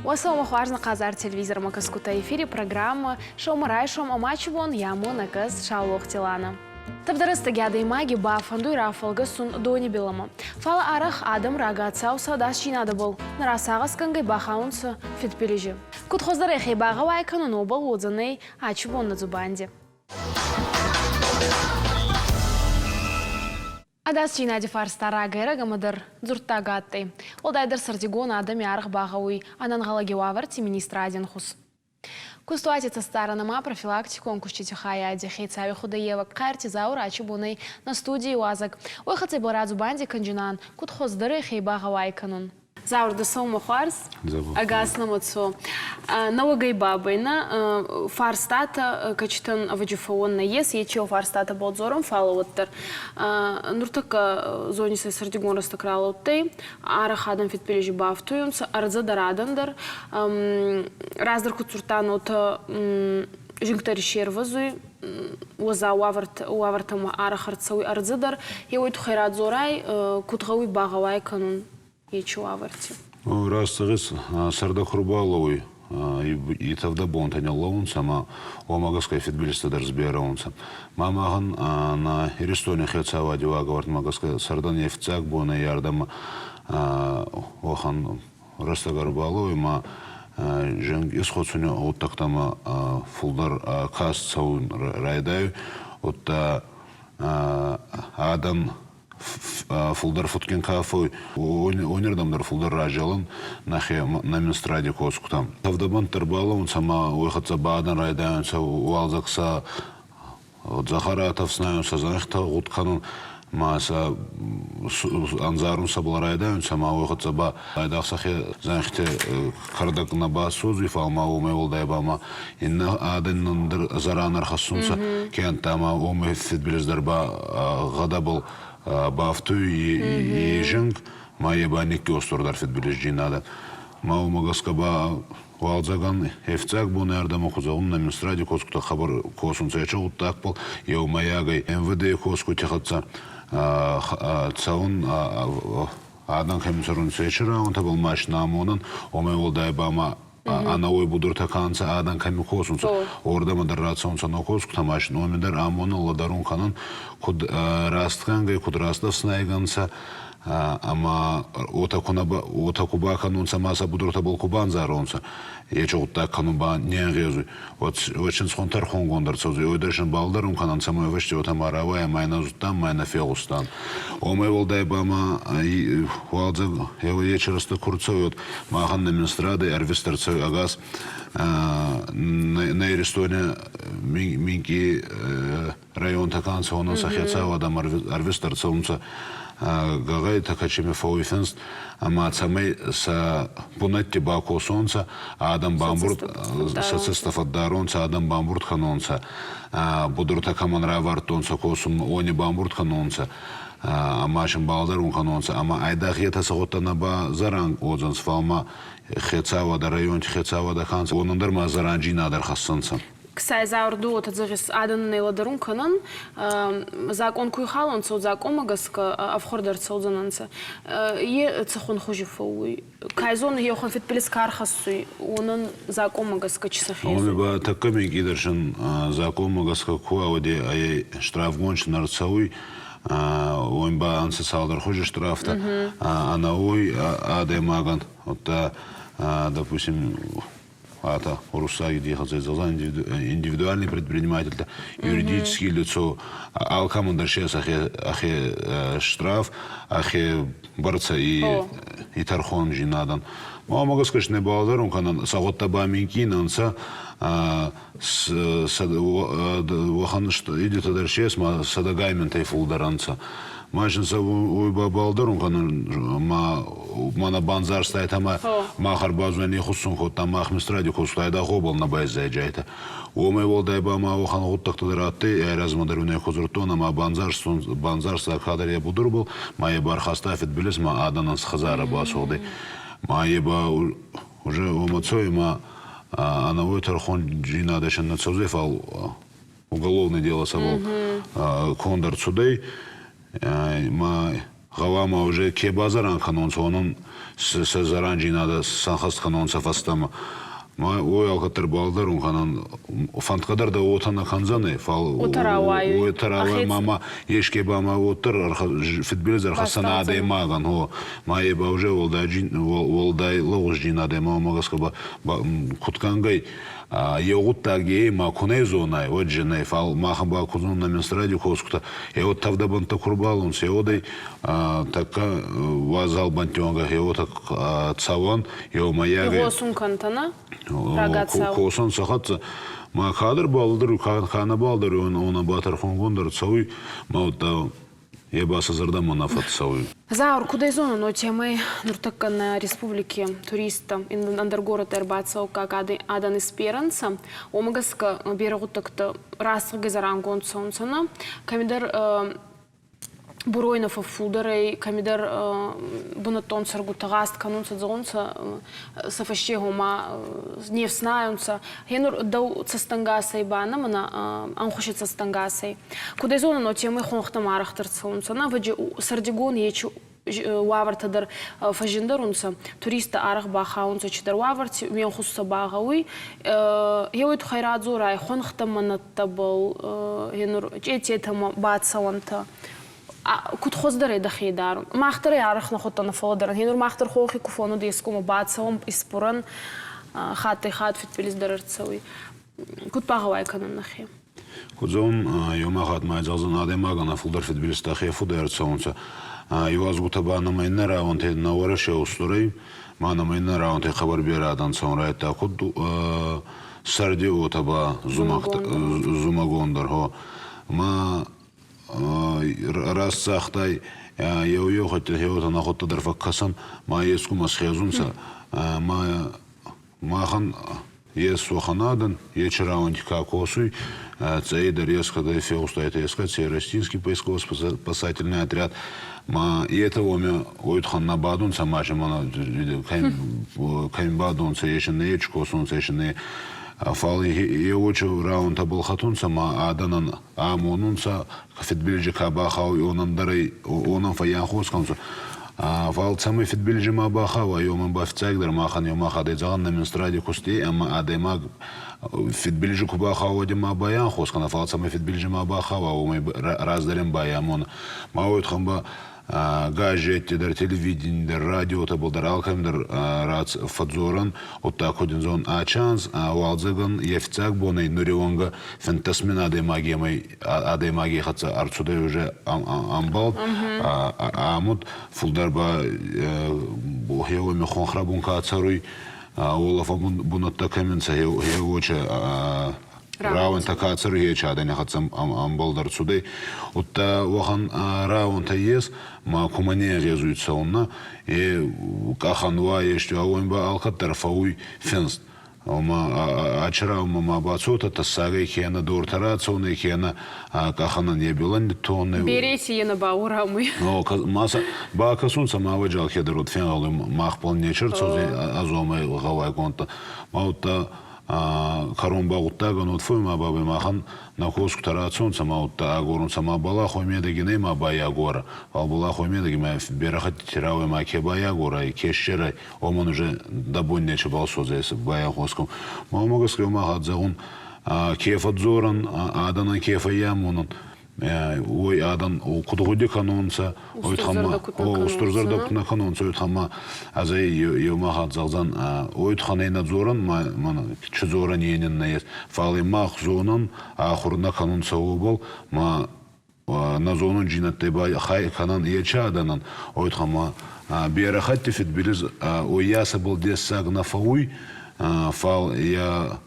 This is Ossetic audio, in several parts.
Уӕ хуарз хъазар телевизормӕ кӕсгутӕ, эфири программӕ «Сӕумӕрайсом» ӕма чибон ямонӕг ӕз Саулохти Лана. Тӕвдӕрӕстӕги адӕймаги бафӕндуй рафӕлгӕсун дони билӕмӕ. Фал арӕх адӕм рагацау сӕ ӕдасдзийнадӕбӕл нӕ расагъӕсгӕнгӕй бахаунцӕ фидбилизи. Куд хуӕздӕр ӕхе багъӕуай кӕнун, уобӕл уодзӕнӕй ачибон нӕ дзубанди. Ӕдасдзийнади фарста рагӕй-рагӕмӕ дӕр дзурддаг адтӕй. Уӕлдайдӕр сӕрдигон адӕми аргъ багъӕуй ӕнӕнгъӕлӕги уавӕрти министради ӕнхус. Кустуати цӕстдарӕн ӕма профилактикон кустити хайади хецауи худӕййевӕг Хъӕрти Заур ачи бонӕй нӕ студийи уазӕг. Уой хӕццӕ ба радзубанди кӕнджинан, куд хуӕздӕр ӕхе багъӕуай кӕнун. Заур, дӕ сӕумӕ хуарз, ӕгас нӕмӕ цо. Нӕуӕгӕй бабӕй нӕ фарстатӕ кӕчитӕн ӕвӕджи фӕууӕн нӕййес, ечи фарстатӕбӕл дзорӕн, фал уӕддӕр. Нуртӕккӕ зони сӕ сӕрдигон рӕстӕг ралӕудтӕй, арӕх адӕм фидбилизи бафтуйунцӕ, ӕрдзӕ дӕр адӕн дӕр. Раздӕр куд дзурдтан, уотӕ зингтӕ исервӕзуй, уӕззау уавӕртӕмӕ арӕх ӕрцӕуй ӕрдзӕ дӕр. Еуей туххӕй радзорай, куд гъӕуй багъӕуай кӕнун ечи уавӕрти? Раст зӕгъис, сӕрдӕ ку рбалӕууй, и тӕвдӕ бонтӕ ниллӕуунцӕ ӕма уомӕ гӕсгӕ фидбилизтӕ дӕр сберӕ унцӕ. Ма махӕн нӕ Иристони хецауади уагӕвӕрдмӕ гӕсгӕ сӕрдӕн е фиццаг бонӕй ардӕмӕ уӕхӕн рӕстӕг ӕрбалӕууй ма зӕнг исхуӕцуни гъуддӕгтӕмӕ фулдӕр каст цӕун райдайуй, удта адӕм фулдӕр фудгин ка фӕууй, уонирдӕм дӕр фулдӕр разелӕн нӕхе нӕ министради косгутӕм. Тӕвдӕбӕнттӕ ӕрбалӕуунцӕ ӕма уой хӕццӕ ба адӕн райдайунцӕ уалдзӕг сӕ дзӕхӕратӕ ӕфснайунцӕ, зӕнхтӕ гъуд кӕнун ма сӕ ӕндзарун сӕбӕл райдайунцӕ ӕма уой хӕццӕ ба айдагъ сӕхе зӕнхти кӕрдӕг нӕ басодзуй, фал ма уомӕй уӕлдай ба ма иннӕ адӕнӕн дӕр зӕран ӕрхӕссунцӕ, кенӕдта ма уомӕй фидбилиздӕр ба гъӕдӕбӕл бафтуй и зинг, ма е ба никки устурдӕр фидбилизджийнадӕ. Ма уомӕ гӕсгӕ ба уалдзӕгӕн ефцаг бон ӕрдӕмӕ хузӕун нӕ министради косгутӕ хабар косунцӕ ечи гъуддагбӕл еумӕйагӕй МВД-й косгути хӕццӕ цӕун адӕн кӕми цӕрунцӕ, ечи рауӕнтӕбӕл машинӕ амонӕн, уомӕй уӕлдай ба ма ӕнӕуой будуртӕ ка нцӕ, адӕн кӕми косунцӕ, уордӕмӕ дӕр рацӕунцӕ нӕ косгутӕ машинӕ, уоми дӕр амонӕн, лӕдӕрун кӕнӕн, куд растгӕнгӕй, куд раст ӕфснайгӕ нцӕ, ӕма уотӕ ку нӕ уотӕ ку бакӕнунцӕ ма сӕ будуртӕбӕл ку бандзаронцӕ, ечи гъуддаг кӕнун ба не нгъезуй. Уӕд син тӕрхонгонд ӕрцӕудзӕй, уой дӕр син балдӕрун кӕнӕн, цӕмӕй ӕвӕстеуатӕ ма рауайа, ма ӕй нӕ зудтан, ма ӕй нӕ фегъустан. Уомӕй уӕлдай ба ма уалдзӕг ечи рӕстӕг ку рцӕуй, уӕд махӕн нӕ министрадӕй ӕрвист ӕрцӕуй ӕгас нӕ Иристони минкъий районтӕ ка нцӕ, уонӕн сӕ хецауадӕмӕ ӕрвист ӕрцӕунцӕ гӕгъӕдитӕ кӕчими фӕууй финст, ӕма цӕмӕй сӕ бунӕтти бакосонцӕ, адӕм бамбурд сӕ цӕстӕ фӕддаронцӕ, адӕм бамбурд кӕнонцӕ, будуртӕ кӕмӕн равардтонцӕ косун, уони бамбурд кӕнонцӕ ӕма син балдӕрун кӕнонцӕ, ӕма айдагъ етӕ сӕ гъудтӕ нӕ ба зӕран уодзӕнцӕ, фал ма хецауадӕ, районти хецауадӕ ка нцӕ, уонӕн дӕр ма зӕранджийнадӕ ӕрхӕссӕнцӕ. Ксай заурду уотӕ зӕгъис, адӕнӕн лӕдӕрун кӕнӕн, закъон ку ихалонцӕ, закъонмӕ гӕсгӕ ӕфхуӕрд ӕрцӕудзӕнӕнцӕ. Е цӕхуӕн хузи фӕууй? Кай зоны, еухан фидбилиз ка ӕрхӕссуй, уонӕн закъонмӕ гӕсгӕ чи сӕ хезуй? Уоми ба тӕккӕ минкъийдӕр син закъонмӕ гӕсгӕ ку ауӕде ӕй штрафгонд ӕрцӕуй, уоми ба ӕнцӕ цалдӕр хузи штрафтӕ. Ӕнӕуой адӕймагӕн, удта, допустим, это уруссаг индивидуальный предприниматель, юридическое лицо, алкӕмӕн дӕр се ӕхе штраф, ӕхе бӕрцӕ и тӕрхонджийнадӕн. Мамӕ гӕсгӕ не балӕдӕрун кӕнӕн, сӕ гъудтӕ ба минкъий нӕ нцӕ, уӕхӕн идетӕ дӕр сес ма сӕдӕгай минтӕй фулдӕр ӕнцӕ. Ма син сӕ уой ба балдӕрун кӕнун ма мӕнӕ бандзарстайтӕ ма мах ӕрбадзуӕн нихуссун кодта мах министради косгутӕ гъобал нӕ байзайджайтӕ. Уомӕй уӕлдай ба ма уӕхӕн гъуддӕгтӕ дӕр адтӕй, ӕ размӕ дӕр уни ку дзурдтон ӕма бандзарста кадӕр е будурбӕл, ма е бархаста фидбилиз ма адӕнӕн хӕдзарӕ басугъдӕй. Ма е ба уже уомӕ цой ма ӕнӕуой тӕрхонджийнадӕ син нӕ цӕудзӕй, фал уголовное дело сӕбӕл конд ӕрцудӕй. Ма Гъӕуама уже ке базарӕн кӕнонцӕ, уонӕн сӕ зӕранджийнадӕ сӕнхӕст кӕнонцӕ фӕстӕмӕ. Ма уой алкӕддӕр балдӕрун кӕнӕн, фӕндгӕ дӕр дӕ уотӕ нӕ кӕндзӕнӕй, фал уотӕ рауайуй. Уотӕ рауайуй, ма ма еске ба ма уоддӕр фидбилиз ӕрхӕссӕн адӕймагӕн, гъо. Ма е ба уже уӕлдай лӕгъузджин адӕймаг, уомӕ гӕсгӕ ба куд кӕнгӕй, еу гъуддаг е ма ку нӕ зонай, уӕд же нӕ, фал махӕн ба ку зонӕ Минстради косгутӕ, еуӕд тӕвдӕ бӕнттӕ ку рбалунцӕ, еуӕдӕй тӕккӕ уазал бӕнтти уӕнгӕ еуотӕ цӕуӕн, еумӕйагӕй. Игъосун кӕнтӕ, нӕ? Рагацау. Косун сӕ хӕццӕ. Ма кадӕр балдӕр, ка нӕ балдӕр, она ба тӕрхонгонд ӕрцӕуй, ма удта е ба сӕ зӕрдӕмӕ нӕ фӕццӕуй. Заур, куд ӕй зонун, уотемӕй нуртӕккӕ нӕ республики туристтӕ ӕндӕр горӕттӕ ӕрбацӕуггаг адӕн исберӕнцӕ. Уомӕ гӕсгӕ берӕ гъуддӕгтӕ рӕстӕги зӕрангонд цӕунцӕ нӕ. Кӕмидӕр буройнӕ фӕффулдӕр ӕй, кӕмидӕр бунӕттон цӕргутӕ гъаст кӕнунцӕ, зӕгъунцӕ, сӕ фӕсте гъома не фснайунцӕ. Гъенур дӕу цӕстӕнгасӕй ба нӕ мӕнӕ ӕнхуси цӕстӕнгасӕй. Куд ӕй зонӕн, уотемӕй хонхтӕмӕ арӕхдӕр цӕунцӕ. Нӕ, ӕвӕдзи, сӕрдигон ечи уавӕртӕ дӕр фӕззиндӕр унцӕ, туристтӕ арӕх бахаунцӕ чидӕр уавӕрти, уе нхус сӕ багъӕуй. Еуей туххӕй радзорай хуӕнхтӕмӕ нӕдтӕбӕл, гъенур чъететӕмӕ бацӕуӕнтӕ. Куд хуӕздӕр ӕй дӕхе дарун? Мах дӕр ӕй арӕх нӕ хуӕдтан, фӕллӕдӕрӕн. Гъенур мах дӕр хонхи ку фӕннуд ескумӕ бацӕуӕн, испурӕн, хаттӕй-хатт фидбилиз дӕр ӕрцӕуй. Куд багъӕуай кӕнӕн нӕхе? Куд зӕгъун, еума хатт ма зӕгъдзӕн адӕймагӕн ӕ фулдӕр фидбилизтӕ хе фудӕй ӕрцӕунцӕ. Иуазгутӕ ба нӕмӕ иннӕ рауӕнтӕй нӕ Уӕрӕсе устур ӕй, ма нӕмӕ иннӕ рауӕнтӕй хъӕбӕр берӕ адӕн цӕун райдӕдта. Куд сӕрди, уотӕ ба зумӕгон дӕр. Гъо. Ма раст загътай, еу-еу хатти хеуотӕ нӕхуӕдтӕ дӕр фӕккӕсӕн, ма ескумӕ схезунцӕ, ма махӕн ес уӕхӕн адӕн, ечи рауӕнти ка косуй, цӕйдӕр ескӕдӕй фегъустайтӕ ескӕд Северостинский поисково-спасательный отряд, ма етӕ уоми уой туххӕн нӕ бадунцӕ, ма мана кӕми бадунцӕ, ечи нӕ ечи косунцӕ, ечи нӕ. Фал еуочи рауӕнтӕбӕл хӕтунцӕ ма адӕнӕн амонунцӕ, фидбилизи ка бахауй, онӕн дӕр ӕй онӕн фӕййанхос кӕнунцӕ. Фал цӕмӕй фидбилизи ма бахауа, ёмӕн ба фиццагдӕр махӕн ё мах адӕй зӕгъӕн нӕ Минстради кусти ӕма адӕймаг фидбилизи ку бахауа, уӕд ма байанхос кӕна, фал цӕмӕй фидбилизи ма бахауа, уомӕй раздӕрӕн байамона. Ма уой туххӕн ба газетти дӕр, телевидении дӕр, радиотӕбӕл дӕр алкӕм дӕр фӕдздзорӕн, удта кудинзон ачанс, уалдзӕгӕн е фиццаг бонӕй нуриуӕнгӕ 15 000 адӕймагемӕй адӕймаги хӕццӕ ӕрцудӕй уже ӕмбалд, амуд фулдӕр ба хеуоми хонхрӕбун ка цӕруй, уолӕфӕ бунӕттӕ кӕми нцӕ, хеуоче рауӕнтӕ ка цӕруй, хечи адӕни хӕццӕ ӕмбалд ӕрцудӕй. Удта уӕхӕн рауӕнтӕ ес, ма кумӕ не гъезуй цӕуннӕ, е къахӕн уа, ести уа, ба алкӕддӕр фӕууй финст. Ома ачыраумӕ ма бацотӕ тӕссагӕй кенӕ дортӕ рацӕунӕй кенӕ къахӕнӕн е билӕн ниттонӕй. Берети е нӕ бауорамуй. Но маса бакӕсунцӕ ма вӕджал хедӕр уод фенгъӕлуй махбӕл не черцози азомӕй гъӕуайгондтӕ. Ма удта кӕрон ба гъуддагӕн уод фуй ма бабӕй махӕн нӕ косгутӕ рацӕунцӕ ма удта агорунцӕ ма балахой медӕги нӕ ма байагора. Фал балахой медӕги ма берӕ хӕттити рауӕй ма ке байагорай, ке ссерай, оман уже дӕ бон нечебал содзӕй байагъоском. Ма уомӕ гӕсгӕ ма зӕгъун, ке фӕдздзорӕн, адӕнӕн ке фӕййамонӕн, уой адӕн куд гъуди кӕнонцӕ, уой туххӕн устурзӕрдӕ куд нӕ кӕнонцӕ, уой туххӕн ма ӕз ӕй еума хатт зӕгъдзӕн, уой туххӕн ӕй нӕ дзорӕн, ма чи дзорӕн е нин нӕййес, фал ӕй мах зонӕн, ахур нӕ кӕнунцӕ уобӕл, ма нӕ зонунджийнӕдтӕй ба хай кӕнӕн ечи адӕнӕн, уой туххӕн ма берӕ хатти фидбилиз уоййасӕбӕл дессаг нӕ фӕууй, фал е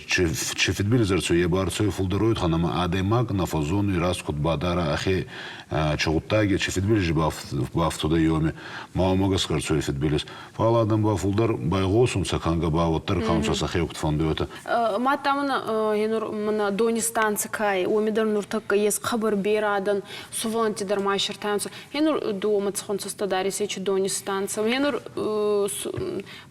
чи фидбилиз ӕрцӕуй, е ба ӕрцӕуй фулдӕр уой туххӕн, ӕма адӕймаг нӕ фӕззонуй раст куд бадара ӕхе чи гъуддаги, чи фидбилизи бафтудӕй уоми, ма уомӕ гӕсгӕ ӕрцӕуй фидбилиз. Фал адӕм ба фулдӕр байгъосунцӕ, кӕнгӕ ба уӕддӕр кӕнунцӕ сӕхе куд фӕндуй, уотӕ. Мадта мӕнӕ енур мӕнӕ дони станци ка ӕй, уоми дӕр нуртӕккӕ ес хъӕбӕр берӕ адӕн, сувӕллӕнтти дӕр ма исӕртайунцӕ. Енур дуомӕ цӕхуӕн цӕстӕдарис ечи дони станцӕ. Енур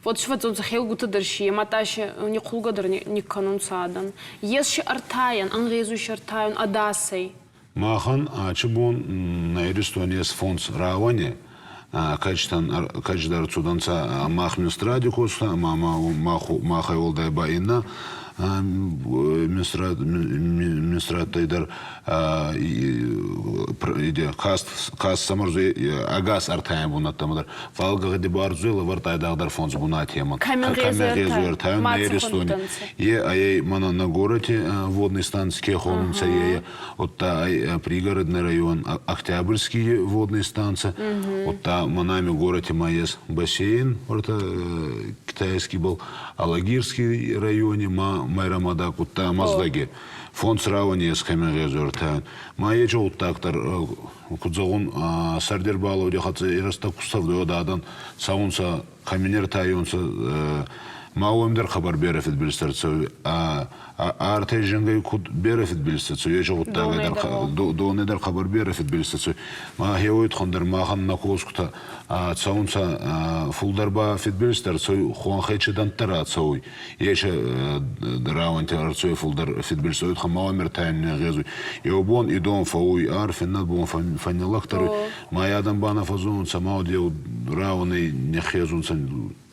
вот сфӕдзонцӕ хелгутӕ дӕр си, мадта си нихъулгӕ дӕр никкӕнунцӕ адӕн. Ес си ӕртайӕн, ӕнгъезуй си ӕртайун ӕдасӕй. Махӕн ачи бон нӕ Иристони ес фондз рауӕни, кӕцидӕр цудӕнцӕ мах министради косгутӕ ӕма махӕй уӕлдай ба иннӕ министрадтӕй дӕр каст сӕмӕрзуй ӕгас ӕртӕйӕн бунӕттӕмӕ дӕр. Фал гъӕди бардзуй лӕвӕрд айдагъдӕр фондз бунатемӕ. Кӕми нӕ Иристони. Е ӕй мӕнӕ нӕ горӕти водный станци ке хонунцӕ, е удта пригородный район Октябрьский водная станция, удта манами городе ма есть бассейн, это китайский был, Алагирский районе ма Майрамадак, удта Маздаги. Фонд сравнения с камерезортан. Ма ече уттактар кудзагун сардер балауди хаца ираста куставдо дадан саунса каминер тайонса ма уемдер хабар бере фидбилстер артӕй зынгӕй куд берӕ фидбилизтӕ цуй, ечи гъуддагӕй дӕр донӕй дӕр хъӕбӕр берӕ фидбилизтӕ цуй. Ма хеуойт дӕр махӕн нӕ косгутӕ цӕунцӕ фулдӕр ба фидбилиз дӕр цӕуй, хуӕнхӕй чидӕнттӕ рацӕуй. Ечи рауӕнти ӕрцӕуй фулдӕр фидбилиз цӕуй, ма уомӕртӕй не гъезуй. Еу бон идон фӕууй арф, иннӕ бон фӕнниллӕгдӕр уй. Ма адӕм ба нӕ фӕззонунцӕ, ма уӕд еу рауӕнӕй не хезунцӕ,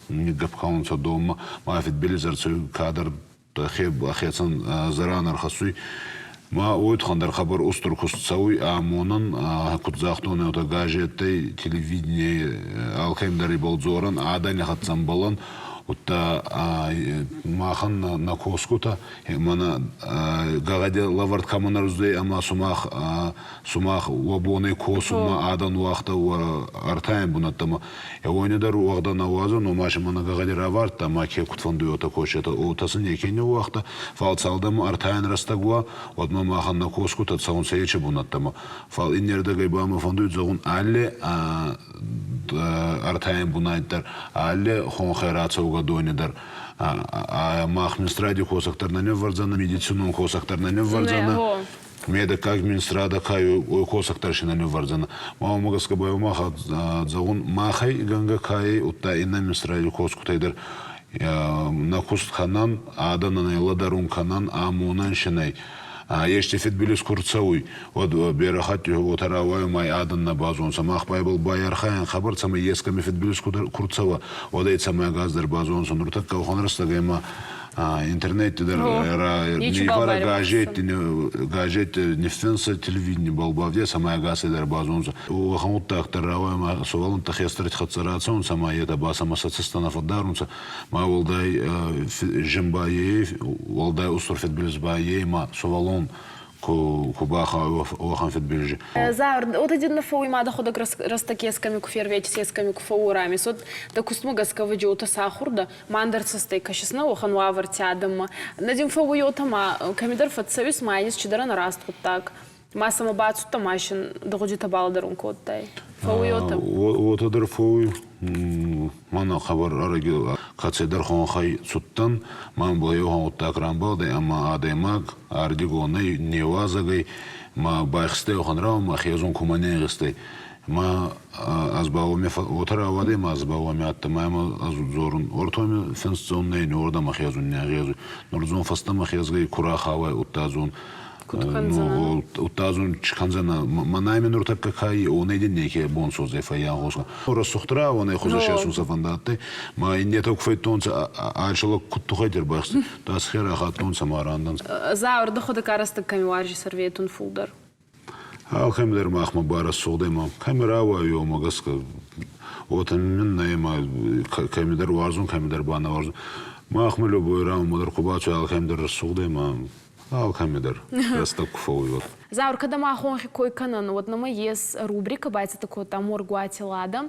ниггӕпп кӕнунцӕ донмӕ, ма фидбилиз ӕрцӕуй кадӕр хецӕн зӕран ӕрхӕссуй. Ма уой туххӕн дӕр хъӕбӕр устур куст цӕуй амонӕн, куд загътон, уотӕ газеттӕй, телевиденийӕй алкӕм дӕр ибӕл дзорӕн, адӕни хӕццӕ ӕмбӕлӕн, удта махӕн нӕ косгутӕ мӕнӕ гӕгъӕди лӕвӕрд кӕмӕн ӕрцудӕй ӕма сумах сумах уӕ бонӕй косунмӕ адӕн уагъта уӕ ӕртӕйӕн бунӕттӕмӕ. Уони дӕр уӕгъдӕ нӕ уадзун, ома си мӕнӕ гӕгъӕди равардта, ма ке куд фӕндуй, уотӕ косетӕ. Уотӕ син неке ниууагъта, фал цалдӕмӕ ӕртӕйӕн рӕстӕг уа, уӕдмӕ махӕн нӕ косгутӕ цӕунцӕ ечи бунӕттӕмӕ. Фал иннердӕгӕй ба мӕ фӕндуй зӕгъун, алли ӕртӕйӕн бунат дӕр, алли хонхӕй рацӕугӕ дони дӕр мах министради косӕг дӕр нӕ ниввӕрдзӕнӕ, медицинон косӕг дӕр нӕ ниввӕрдзӕнӕ. Медӕггаг министрадӕ ка уой косӕгтӕ си нӕ ниввӕрдзӕнӕ. Ма уомӕ гӕсгӕ ба еума хатт зӕгъун, махӕй гӕнгӕ ка ӕй, удта иннӕ министради косгутӕй дӕр нӕ куст кӕнӕн, адӕнӕн ӕй лӕдӕрун кӕнӕн, амонӕн си нӕй. Ести фидбилиз ку рцӕуй, уӕд берӕ хатти уотӕ рауайуй, ма адӕн нӕ базонунцӕ. Мах ба ибӕл байархайӕн хабар, цӕмӕй ескӕми фидбилиз ку рцӕуа, уӕд ӕй цӕмӕй ӕгасдӕр базонунцӕ. Нуртӕккӕ уӕхӕн рӕстӕг ӕма интернете дӕр нивӕрӕ газетти газетти ниффинсӕ телевидени балбавдиа цӕмӕй ӕгасӕй дӕр базонунцӕ. Уӕхӕн гъуддӕгтӕ рауайӕ ма сувӕллӕнттӕ хестӕрти хӕццӕ рацӕунцӕ ӕма етӕ ба сӕмӕ сӕ цӕстӕ нӕ фӕддарунцӕ. Ма уӕлдай зин ба е, уӕлдай устур фидбилиз ба е ма сувӕллон ку бахауй уӕхӕн фидбилизи. Заур, вот один на фоуи ма дӕхуӕдӕг рӕстӕг ескӕми ку ферветис, ескӕми ку фӕууорамис, вот дӕ кустмӕ гӕсгӕ вӕджиотӕ сахур дӕ, ма ӕндӕр цӕстӕй кӕсис нӕ уӕхӕн уавӕрти адӕммӕ. Надим фӕууй уотӕ ма кӕмидӕр фӕццӕуис, ма ес чидӕр ӕнӕраст гъуддаг. Ма сӕмӕ бацудтӕ ма син дӕ гъудитӕбӕл дарун кодтай. Фӕууй уотӕ? Уотӕ дӕр фӕууй. Мӕнӕ хъӕбӕр ӕрӕги кӕцидӕр хонхӕй цудтӕн, мӕн ба еу гъуддаг рамбалдӕй ӕма адӕймаг ардигонӕй не уазӕгӕй ма байхстӕй уӕхӕн рауӕн, хезун кумӕ не гъистӕй. Ма ӕз ба уоми уотӕ рауадӕй, ма ӕз ба уоми адтӕн, ма имӕ ӕз дзорун, ортоми финстдзон нӕй, нуордӕмӕ хезун не гъезуй. Нур дзон фӕстӕмӕ хезгӕй ку рахауай, удта дзон удта дзон кӕндзӕнӕ мӕнӕй ми нуртӕккӕ ка онӕй дин неке бон содзӕй фӕййагъосгӕ. Рӕсугъд рауӕнӕй хузӕ сесун сӕ фӕндадтӕй, ма иннетӕ ку федтонцӕ, ачалак куд тухӕй дӕр бахсти, тас хе рахаттонцӕ ма рандӕнцӕ. Заур, дӕхуӕдӕг арӕзтаг кӕми уарзис ӕрветун фулдӕр? Алкӕм дӕр махмӕ барӕсугъд ӕма кӕми рауайуй, уомӕ гӕсгӕ уотӕ мин нӕй ӕма кӕмидӕр уарзун, кӕмидӕр ба нӕ уарзун. Махмӕ любой раунмӕ дӕр ку бацуй, алкӕм дӕр рӕсугъд ӕма алкӕми дӕр рӕстӕг ку фӕууй, уӕд. Заур, кӕд ӕма хонхи кой кӕнӕн, уӕд нӕмӕ ес рубрикӕ «Байцӕттӕ кодта Моргуати Лада».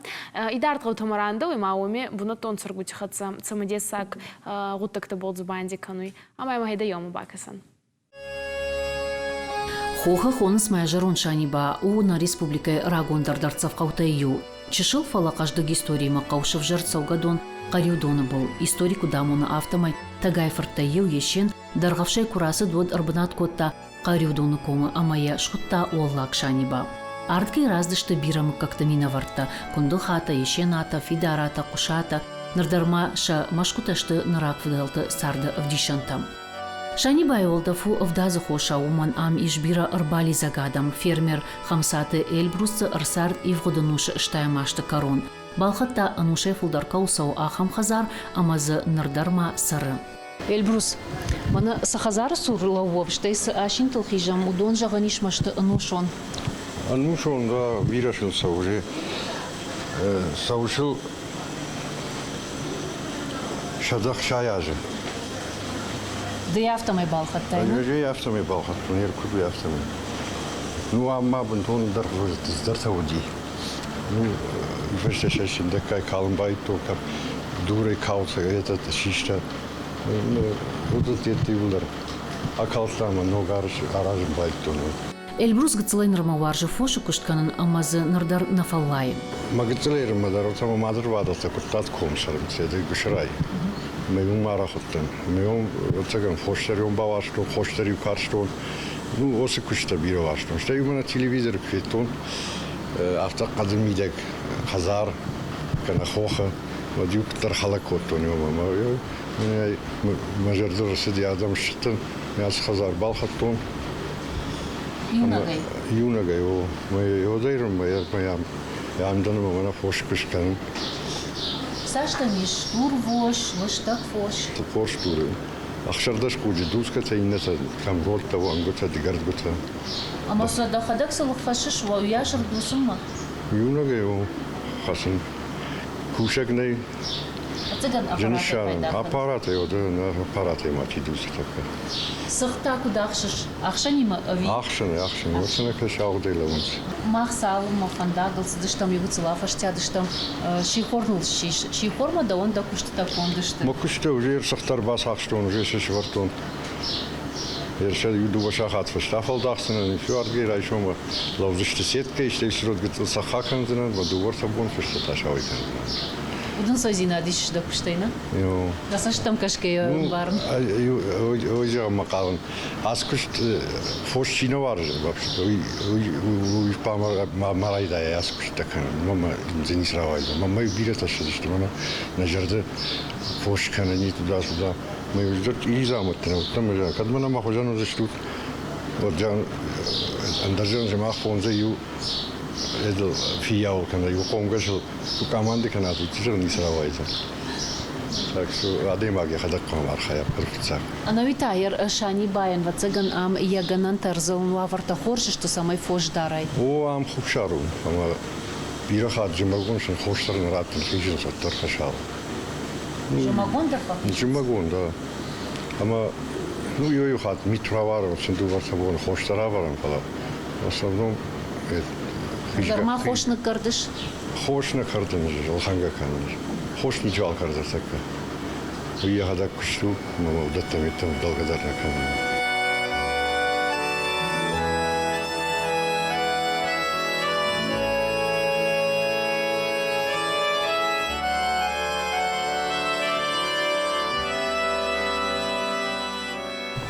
Идард гъӕутӕмӕ рандӕуй ма уоми бунӕттон цӕргути хӕццӕ цӕмӕдессаг гъуддӕгтӕбӕл дзубанди кӕнуй. Ӕма имӕ гьӕйдӕ еумӕ бакӕсӕн. Хохы хонынц мӕ зӕронд Саниба у нӕ республикӕйы рагондӕр дӕрддзӕф хъӕутӕй иу. Чысыл, фӕлӕ хъӕздыг историимӕ хъӕу сӕвзӕрд цӕугӕдон Хъӕриудоны был. Истори куыд амоны, афтӕмӕй Тӕгайы-фырттӕй иу Есен Дӕргъӕвсӕй куы рацыд, уӕд ӕрбынат кодта Хъӕриудоны комы ӕмӕ йӕ схуыдта Уӕллаг Саниба. Ардыгӕй раздысты бирӕ мыггӕгты минӕвӕрттӕ Куындыхатӕ, Есенатӕ, Фидаратӕ, Хъуысатӕ. Ныр дӕр ма сӕ мӕсгуытӕ сты нӕ рагфыдӕлты царды ӕвдисӕнтӕ. Санибайы уӕлдӕф у ӕвдадзы хосау, уымӕн ам ис бирӕ ӕрбалидзӕг адӕм. Фермер Хӕмцаты Эльбрус дзы ӕрцард ивгъуыд ӕнусы стайӕм азты кӕрон. Балхӕдта ӕнусӕй фылдӕр кӕуыл цӕуы, ахӕм хӕдзар ӕмӕ дзы ныр дӕр ма цӕры. Эльбрус, мӕнӕ цы хӕдзары цур лӕууӕм, стӕй цы асинтыл хизӕм, уыдон зӕгъӕн ис мӕ сты ӕнусон. Ӕнусон, да, бирӕ сыл цӕуы. Цӕуы сыл 160 азы. Ды афтӕмӕй балхӕдтай? Ӕз ӕй афтӕмӕй балхӕдтон, ӕркуырдтой афтӕмӕй. Ну, ам ма бынтон ӕндӕр цыдӕртӕ уыди. Ну, фӕстӕ сӕ сындӕггай калын байдыдтон, кӕм дурӕй калцӕг, этот систа. Уыдӕттӕ иууылдӕр акалдта ӕмӕ ног аразын байдыдтон. Эльбрус гыццылӕй нырмӕ уарзы фосы куыст кӕнын ӕмӕ дзы ныр дӕр нӕ фӕллайы. Мӕ гыццылӕй нырмӕ дӕр ӕмӕ мады рвадӕлтӕ куырттат ком цӕрынц, Гуысырӕй. Мӕ уым арӕх уыдтӕн. Мӕ уым, ӕцӕгӕн, фос дӕр бауарзтон, хос дӕр-иу карстон. Ну, уыцы куысттӕ бирӕ уарзтон. Стӕй мӕнӕ телевизор куы федтон, афтӕ хъӕды мидӕг хӕдзар кӕнӕ хохы, уӕд-иу куыддӕр хӕлӕг кодтон уымӕ. Мӕ зӕрдыл ӕрцыди, адӕм ссыдтӕн, мӕ ацы хӕдзар балхӕдтон. Иунӕгӕй? Иунӕгӕй, о. Мӕ уӕдӕй мӕ ам дӕн ӕмӕ мӕнӕ фос куыст кӕнын. Цас дӕм ис стурвос, лыстӕг фос? 40 стуры. 16 хъуджы дускӕтӕ, иннӕтӕ кӕмгордтӕ, уӕнгуытӕ, дыгӕрдгуытӕ. Ӕмӕ сӕ дӕхӕдӕг цы лыг хӕссыс, уыйас ӕрдуцынмӕ? Иунӕгӕй у хӕссын. Кусӕг нӕй. Ӕцӕгӕн аппаратӕй пайда кӕныс? Аппаратӕй, аппаратӕй ма чи дуцы тӕккӕ. Цыхт та куыд ахсыс? Ӕхсӕнимӕ ӕви? Ӕхсӕны, ӕхсӕны. Уыцы кӕс агъуыдӕй лӕууынц. Мах цалынмӕ фӕндагыл цыдыстӕм, иугуыцыл афӕстиат стӕм, сихор ныл ссис. Сихормӕ дӕуӕн дӕ куыстытӕ конд сты? Мӕ куыстӕ уже ӕрцыхтӕ бацахстон, уже сӕ сӕвӕрдтон. Ерсӕ иу-дыууӕ сахат фӕстӕ афӕлдахдзынӕн, фиуардгӕй райсоммӕ лӕудзысты сеткӕй, стӕй сродгыцъыл цӕхха кӕндзынӕн, мӕ дыууӕртӕ бон фӕстӕ та сауӕй кӕндзынӕн. Уыдон цойдзинад ис дӕ куыстӕй, нӕ? Дӕ цӕстӕм кӕсгӕйӕ ӕмбарын. Ой, зӕгъын хъавын, ацы куыст фос чи нӕ уарзы, уый хъуамӕ ма райдайа ацы куысттӕ кӕнын. Мӕ дзы ницы рауайдзӕн. Мӕ бирӕтӕ ссыдысты, мӕнӕ нӕ зӕрды фос кӕнын туда-сюда. Мӕ иуыздӕр чъиридзаумӕттӕ нӕ уыдтӕн, мӕ кӕд мӕнӕ мӕ хуызӕн уыдзыстут, уӕд ӕндӕр зӕгъын, сымах фондзӕй иу эдыл фиййауыл кӕнӕ иу хъомгӕсыл куы къаманды кӕнат, уый зӕгъын ницы рауайдзӕн. Так что адӕймаг йӕхӕдӕг хъуамӕ архайа фыццаг. Ӕнӕуи та Санибайӕн, ӕвӕццӕгӕн, ам йӕ гӕнӕнтӕ ӕрдзон уавӕртӕ хорз сты, цӕмӕй фос дарай. О, ам хуссар у, ӕмӕ бирӕ хатт зымӕгон сын хос дӕр нӕ раттын, хизынц уӕддӕр фӕсал. Зымӕгон дӕр фӕхизынц? Зымӕгон, да. Ӕмӕ ну, иу хатт мит равӕрын, сын дыууӕ боны хос дӕр равӕрын, фӕлӕ в основном Нырма хос ныккӕрдыс? Хос нӕ кӕрдын, ӕлхӕнгӕ кӕнын. Хос ничиуал кӕрды тӕккӕ. Уый йӕхӕдӕг куыст у, ӕмӕ уыдӕттӕм йеддӕм вдӕлгӕ дӕр нӕ кӕнын.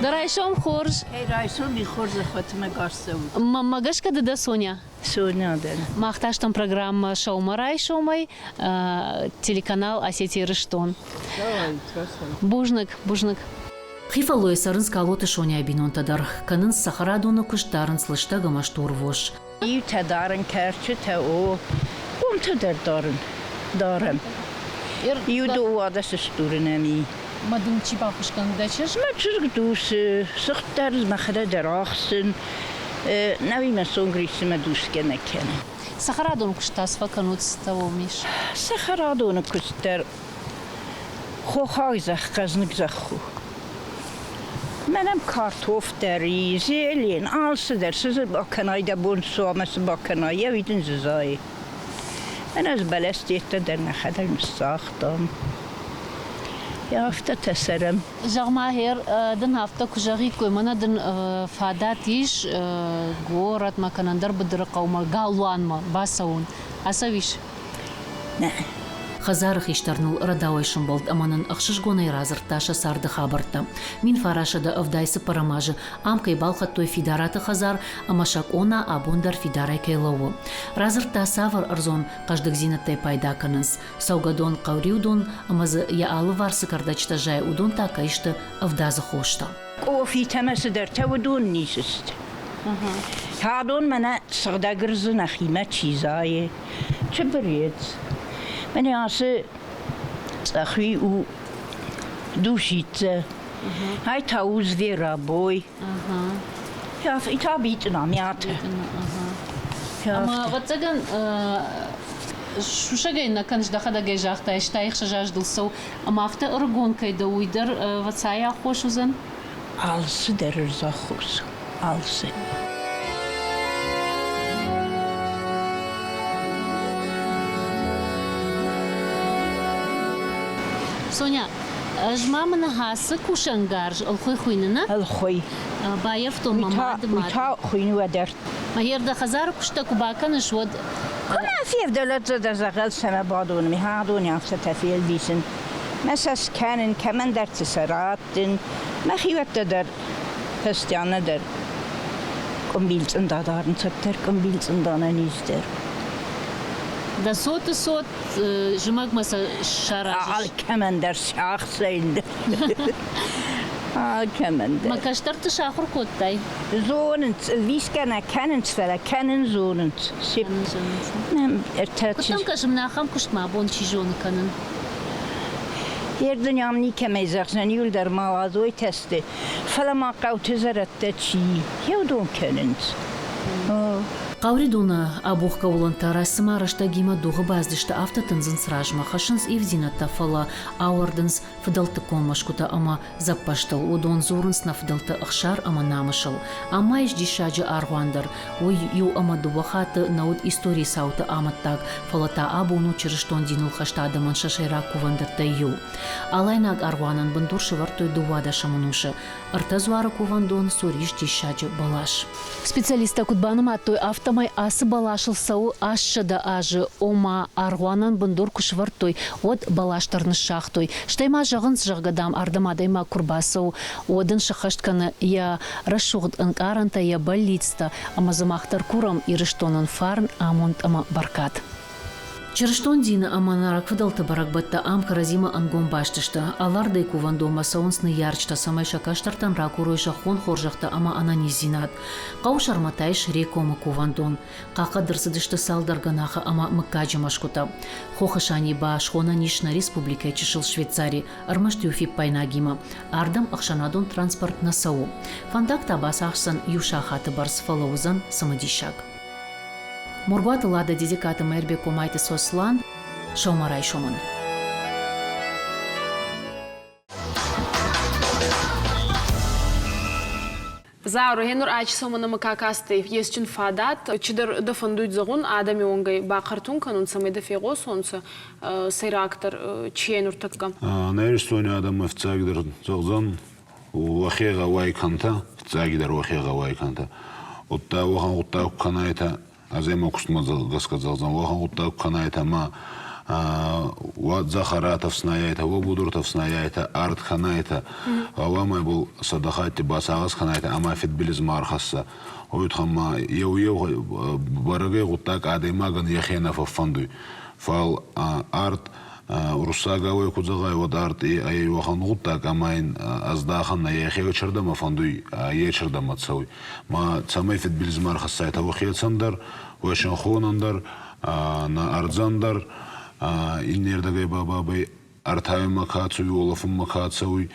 Дӕ райсом хорз. Райсоми хорз ӕххуысмӕ гас цӕут. Мӕнмӕ гӕсгӕ ды дӕ Соня? Соня дӕн. Мах та стӕм программӕ «Сӕумӕрайсомӕй», телеканал «Осетия Ирыстон». Бузныг, бузныг. Хи фӕллойы цӕрынц Калоты Соняйы бинонтӕ дӕр. Кӕнынц цӕхӕрадоны куыст, дарынц лыстӕг ӕмӕ стурвос. Иутӕ дарын кӕрчытӕ, о, хъомтӕ дӕр дарын, дарӕм. Иу дыууадӕс стурынӕн и. Ма дын чи баххуыс кӕны дӕ чызг? Мӕ чызг дусы, сыгъд дӕр мӕхӕдӕг дӕр ахсын. Науимӕ цонг риссы мӕ дусгӕ нӕ кӕны. Цӕхӕрадоны куыст та цы фӕкӕнут, цытӕ уӕм ис? Цӕхӕрадоны куыст дӕр хохаг зӕхх, хъӕзныг зӕхх у. Мӕнӕн картоф дӕр и, зелен, алцыдӕр, цы дзы бакӕнай дӕ бон цы ӕмӕ цы бакӕнай, йӕ уый дын дзы зайы. Мӕнӕ ӕз бӕлӕстӕ дӕр нӕхӕдӕг ныссагътам. Афтӕтӕ цӕрӕм. Зӕгъ-ма, гъер дын афтӕ куы зӕгъиккой, мӕнӕ дын фадат ис горӕтмӕ кӕнӕ ӕндӕр быдыры хъӕумӕ, галуанмӕ бацӕуын. Ацӕуис? Нӕ. Хӕдзары хистӕр ныл рӕдауӕй сӕмбӕлд ӕмӕ нын ӕхсызгонӕй радзырдта сӕ царды хабӕрттӕ. 1974 азы ам кӕй балхӕдтой Фидараты хӕдзар ӕмӕ сӕ къона абон дӕр фидарӕй кӕй лӕууы. Радзырдта, цавӕр ӕрдзон хъӕздыгдзинӕдтӕй пайда кӕнынц. Цӕугӕдон Хъӕуриудон ӕмӕ дзы йӕ алыварс цы кӕрдӕджытӕ зайы, уыдон та кӕй сты ӕвдадзы хостӕ. Къофитӕ мӕ цыдӕртӕ уыдон ницы сты. Адон мӕнӕ сыгъдӕг ӕрдзы нӕхимӕ чи зайы, чыбырец. Мӕнӕ ацы цъӕхуи у душица, ай та у зверобой. И та битъына, мята. Ӕмӕ, ӕвӕццӕгӕн, сусӕгӕй нӕ кӕныс, дӕхӕдӕг ӕй загътай, стай ӕхсӕз аз дыл цӕуы, ӕмӕ афтӕ ӕрыгон кӕй дӕ, уый дӕр ӕвӕццӕйы аххос уыдзӕн? Алцы дӕр ӕрдзы аххос у, алцы. Соня, ӕз ма мын ацы кусӕнгарз ӕлхуый хуыйны, нӕ? Ӕлхуый. Баййӕфтон мӕ мады мад. Уый та хуыйны уӕдӕр. Мӕ дӕ хӕдзары куыстӕ куы бакӕныс, уӕд Куы февдӕлӕдзӕ дӕ дзӕгъӕл сӕмӕ бадон, ми хадони афтӕтӕ фелвисын. Мӕ сӕ скӕнын, кӕмӕндӕрты сӕ раттын, мӕхиуӕттӕ дӕр, фӕстианӕ дӕр. Къуымбил цъында дарынц, уӕддӕр къуымбил цъында нӕ низ дӕр. Дӕ цоты цот зымӕгмӕ сӕ саразыс? Алкӕмӕн дӕр сиахсӕй Алкӕмӕн дӕр. Мӕ кӕстӕрты сахуыр кодтай? Зонынц, висгӕ нӕ кӕнынц, фӕлӕ кӕнын зонынц. Куыд кӕсын, ахӕм куыст ма абон чи зоны кӕнын? Ердын ам никӕмӕй зӕгъдзӕн, иуылдӕр ма уадзойтӕ сты, фӕлӕ ма хъӕуты зӕрӕдтӕ чи еудон кӕнынц. Хъауридоны абухгӕ уылӕнтӕ цыма рӕстӕгимӕ дугъы баздысты, афтӕ тындзынц размӕ, хӕссынц ивдзинӕдтӕ, фӕлӕ ауӕрдынц фыдӕлтыккон мӕсгуытӕ ӕмӕ дзӕппӕзтыл. Уыдон дзурынц нӕ фыдӕлты ӕхсар ӕмӕ намысыл. Ам ма ис диссаджы аргъуан дӕр. Уый иу ӕмӕ дыууӕ хатты нӕ уыд историйы цауты амӕттаг, фӕлӕ та абон у чырыстон диныл хӕст адӕмӕн сӕ сӕйраг кувӕндӕттӕй иу. Алайнаг аргъуанӕн бындур сӕвӕрдтой дыууадӕсӕм ӕнусы. Ӕртӕ дзуары кувӕндон цур ис диссаджы бӕлас. Специалисттӕ куыд банымадтой, афтӕмӕй ацы бӕласыл цӕуы 800 азы, ома аргъуанӕн бындур куы сӕвӕрдтой, уӕд бӕлас дӕр ныссагътой. Стӕй ма зӕгъынц, зӕгъгӕ, дам, ардӕм адӕймаг куы рбацӕуы, уӕд ын сӕххӕст кӕны йӕ рӕсугъд ӕнкъарӕнтӕ, йӕ бӕллицтӕ, ӕмӕ дзы мах дӕр курӕм Ирыстонӕн фарн, амонд ӕмӕ бӕркад. Чырыстон дины ӕмӕ нӕ рагфыдӕлты бӕрӕгбӕттӕ ам кӕрӕдзимӕ ӕнгом баст сты. Алардӕй кувӕндонмӕ цӕуынц ныййарджытӕ, цӕмӕй сӕ кӕстӕртӕн ракурой зӕххон хорзӕхтӕ ӕмӕ ӕнӕниздзинад. Хъӕуы сӕрмӕ та ис Рекомы кувӕндон. Хъахъхъӕд ӕрцыдысты цалдӕр гӕнахы ӕмӕ мыггаджы мӕсгуытӕ. Хохы Саниба схонӕн ис нӕ республикӕйы чысыл Швейцари, ӕрмӕст иу фиппаинагимӕ. Ардӕм ӕхсӕнадон транспорт нӕ цӕуы. Фӕндаг та бацахсдзӕн иу сахаты бӕрц, фӕлӕ уыдзӕн цымыдисаг. Моргуаты Лада Дедегкаты Мӕирбег Комайты Сослан сӕумӕрайсомӕн. Заур, гъенур ачисомӕн ка кастӕй есчин фадат, чидӕр дӕ фӕндуй зӕгъун адӕми уонгӕй бахъӕртун кӕнун, цӕмӕй дӕ фегъосонцӕ сӕйрагдӕр чи ӕй нуртӕккӕ? Нӕ Иристони адӕммӕ фиццагдӕр зӕгъдзӕн, уӕхе гъӕуай кӕнтӕ, фиццагидӕр уӕхе гъӕуай кӕнтӕ. Удта уӕхӕн гъуддаг ку кӕнайтӕ, ӕз ӕма кустмӕ гӕсгӕ зӕгъдзӕн, уӕхӕн гъуддаг ку кӕнайтӕ ма уӕ дзӕхӕратӕ фснайайтӕ, уӕ будуртӕ фснайайтӕ, арт кӕнайтӕ, гъӕуама ибӕл сӕдӕ хатти басагъӕс кӕнайтӕ ӕма фидбилиз ма ӕрхӕсса. Уой туххӕн ма еу-еу бӕрӕгӕй гъуддаг адӕймагӕн йӕхе нӕ фӕффӕндуй. Фал арт Уруссагау ку зӕгъай, уӕд арт ӕй уӕхӕн гъуддаг, ӕма ин ӕздӕхӕн нӕ йӕхе чердӕмӕ фӕндуй, е чердӕмӕ цӕуй. Ма цӕмӕй фидбилиз ма ӕрхӕссайтӕ уӕхецӕн дӕр, уӕ синхонӕн дӕр, нӕ ӕрдзӕн дӕр, иннердӕгӕй ба бабӕй ӕртайунмӕ ка цӕуй, уолӕфунмӕ ка цӕуй,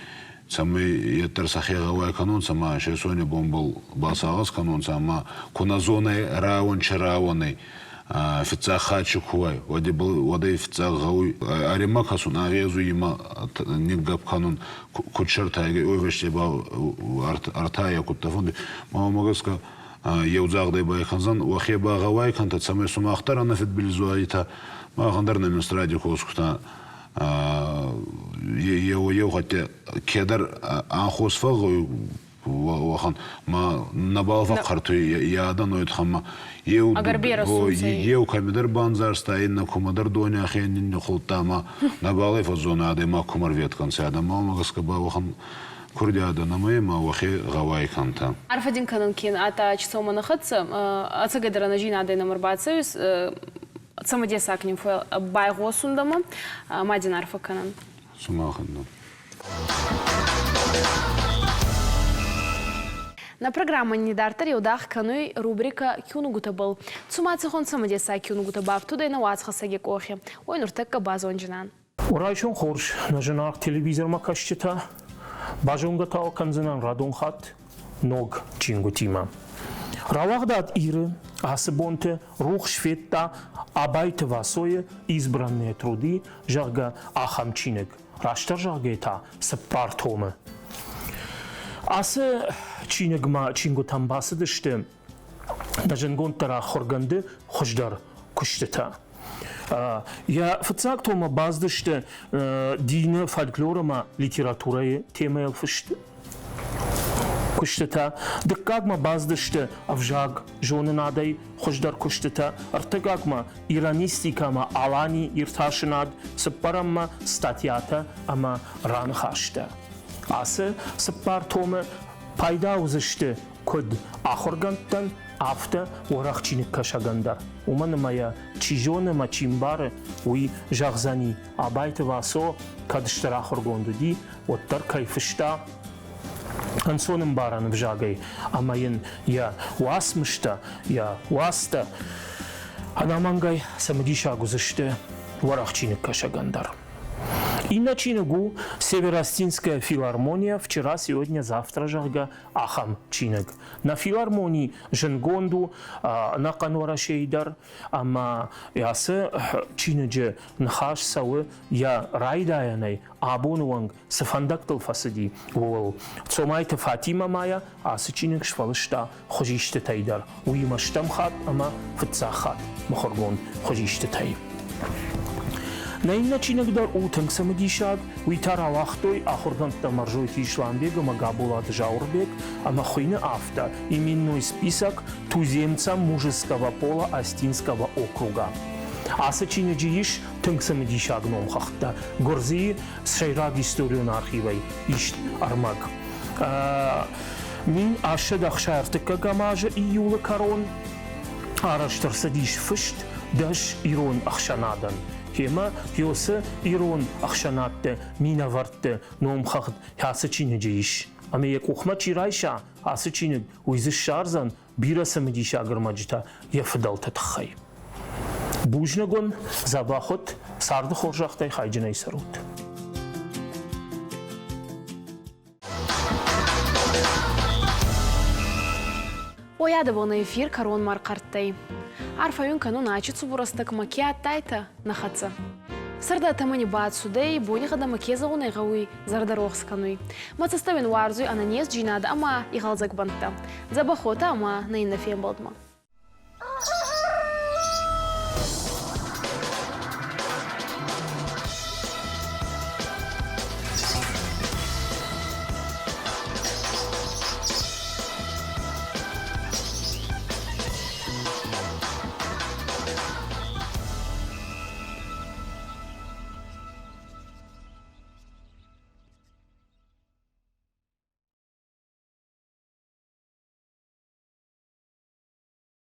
цӕмӕй еддӕр сӕхе гъӕуай кӕнонцӕ ма се сони бонбӕл басагъӕс кӕнонцӕ ӕма ку нӕ зонай рауӕн чи рауӕнӕй, фиццаг хатт ку уай, уӕд ӕй фиццаг гъӕуй ӕримӕ кӕсун, ӕгъезуй имӕ ниггӕпп кӕнун, куд сӕртайгӕй, уой фӕсте ба ӕртайӕ кудтӕ фӕнди. Мамӕ гӕсгӕ еудзагъдӕй байкӕндзӕн, уӕхе багъӕуай кӕнтӕ, цӕмӕй сумах дӕр ӕнӕфидбилиз уайтӕ, махӕн дӕр нӕ министради косгутӕ еу хатт кедӕр анхос фӕгъгъӕуй. Уӕхӕн ма нӕбал фӕхъхъӕртуй йӕ адӕн уой туххӕн еу еу кӕмидӕр бандзарста, иннӕ кумӕдӕр дони ӕхе ниннихъулдта ӕма нӕбал ӕй фӕззонӕ адӕймаг кумӕ рветкӕнцӕ адӕм. Ма уомӕ гӕсгӕ ба уӕхӕн курдиадӕ нӕмӕ ма уӕхе гъӕуай кӕнтӕ. Арфӕ дин кӕнун кен ата чисома нӕ хӕццӕ, ӕцӕгӕйдӕр ӕнӕзийнадӕй нӕмӕ ӕрбацӕуис, цӕмӕдесаг нин байгъосун дӕмӕ, ма дин арфӕ кӕнӕн. Сумахӕн дӕр. Нӕ программӕ ни идарддӕр еудагъ кӕнуй рубрикӕ «Киунугутӕбӕл». Цума цӕхуӕн цӕмӕдесаг киунугутӕ бафтудӕй нӕ уацхӕссӕги къохи, уой нуртӕккӕ базонджинан. Райсом хорз, нӕ зынаргъ телевизормӕ кӕсджытӕ. Базонгӕ та кӕндзынӕн радон хатт ног чингуытимӕ. Рауагъдад Иры ацы бонты рухс федта Абайты Васойы «Избранные труды», зӕгъгӕ, ахӕм чиныг. Растдӕр зӕгъгӕй та цыппар томы. Ацы чиныгмӕ чингуытӕм бацыдысты нӕ зындгонддӕр ахуыргӕнды хуыздӕр куыстытӕ. Йӕ фыццаг томмӕ бацыдысты дины, фольклор ӕмӕ литературӕйы темӕйыл фыст куыстытӕ. Дыккагмӕ бацыдысты ӕвзаг зонынадӕй хуыздӕр куыстытӕ. Ӕртыккагмӕ иранистикӕ ӕмӕ Алани иртасынад, цыппӕрӕммӕ статьятӕ ӕмӕ раныхӕстӕ. Ацы цыппар томы пайда уыдзысты куыд ахуыргӕндтӕн, афтӕ уӕрӕх чиныгкӕсӕгӕн дӕр. Уымӕн ӕмӕ йӕ чи зоны ӕмӕ чи мбары, уый зӕгъдзӕни, Абайты Васо кӕд стыр ахуыргонд уыди, уӕддӕр кӕй фыста ӕнцон ӕмбарӕн ӕвзагӕй ӕмӕ йын йӕ уацмыстӕ, йӕ уацтӕ ӕнӕмӕнгӕй цымыдисаг уыдзысты уӕрӕх чиныгкӕсӕгӕн дӕр. Иннӕ чиныг у «Североостинская филармония. Вчера, сегодня, завтра», зӕгъгӕ, ахӕм чиныг. Нӕ филармони зындгонд у ӕнӕхъӕн Уӕрӕсейы дӕр, ӕмӕ ацы чиныджы ныхас цӕуы йӕ райдайӕнӕй абоны онг цы фӕндӕгтыл фӕцыди, ууыл. Цомайты Фатимӕ ма йӕ ацы чиныг сфӕлыста хуызистытӕй дӕр, уыимӕ стӕм хатт ӕмӕ фыццаг хатт мыхуыргонд хуызистытӕй. Нӕ иннӕ чиныг дӕр у тынг цымыдисаг, уый та рауагътой ахуыргӕндтӕ Мӕрзойты Исламбег ӕмӕ Габолаты Зауырбег ӕмӕ хуыйны афтӕ «Именной список туземцам мужеского пола Остинского округа». Ацы чиныджы ис тынг цымыдисаг номхыгъдтӕ Гуырдзыйы сӕйраг историон архивӕй ист ӕрмӕг. 1863 азы июлы кӕрон арӕзт ӕрцыдис фыст дӕс ирон ӕхсӕнадӕн. Темӕ Йосы ирон ӕхсӕнадты минӕвӕртты номхыгъд кӕцы чиныджы ис. Ӕмӕ йӕ къухмӕ чи райса ацы чиныг, уый дзы ссардзӕн бирӕ цымыдисаг ӕрмӕджытӕ йӕ фыдӕлты тыххӕй. Бузныг уын, дзӕбӕх ут, царды хорзӕхтӕй хайджынӕй цӕрут. Ойадӕбон эфир кӕронмӕ ӕрхъӕрттӕй. Арфӕ уин кӕнун ачи цубурӕстӕгмӕ ке адтайтӕ, нӕ хӕццӕ. Сӕрдӕ тӕмӕни бацудӕй, бонигъӕдӕмӕ ке зӕгъун ӕй гъӕуй, зӕрдӕ рохс кӕнуй. Мӕ цӕстӕ уин уарзуй ӕнӕнездзийнадӕ ӕма игъӕлдзӕг бӕнттӕ. Дзӕбӕх уотӕ ӕма нӕ иннӕ фембӕлдмӕ.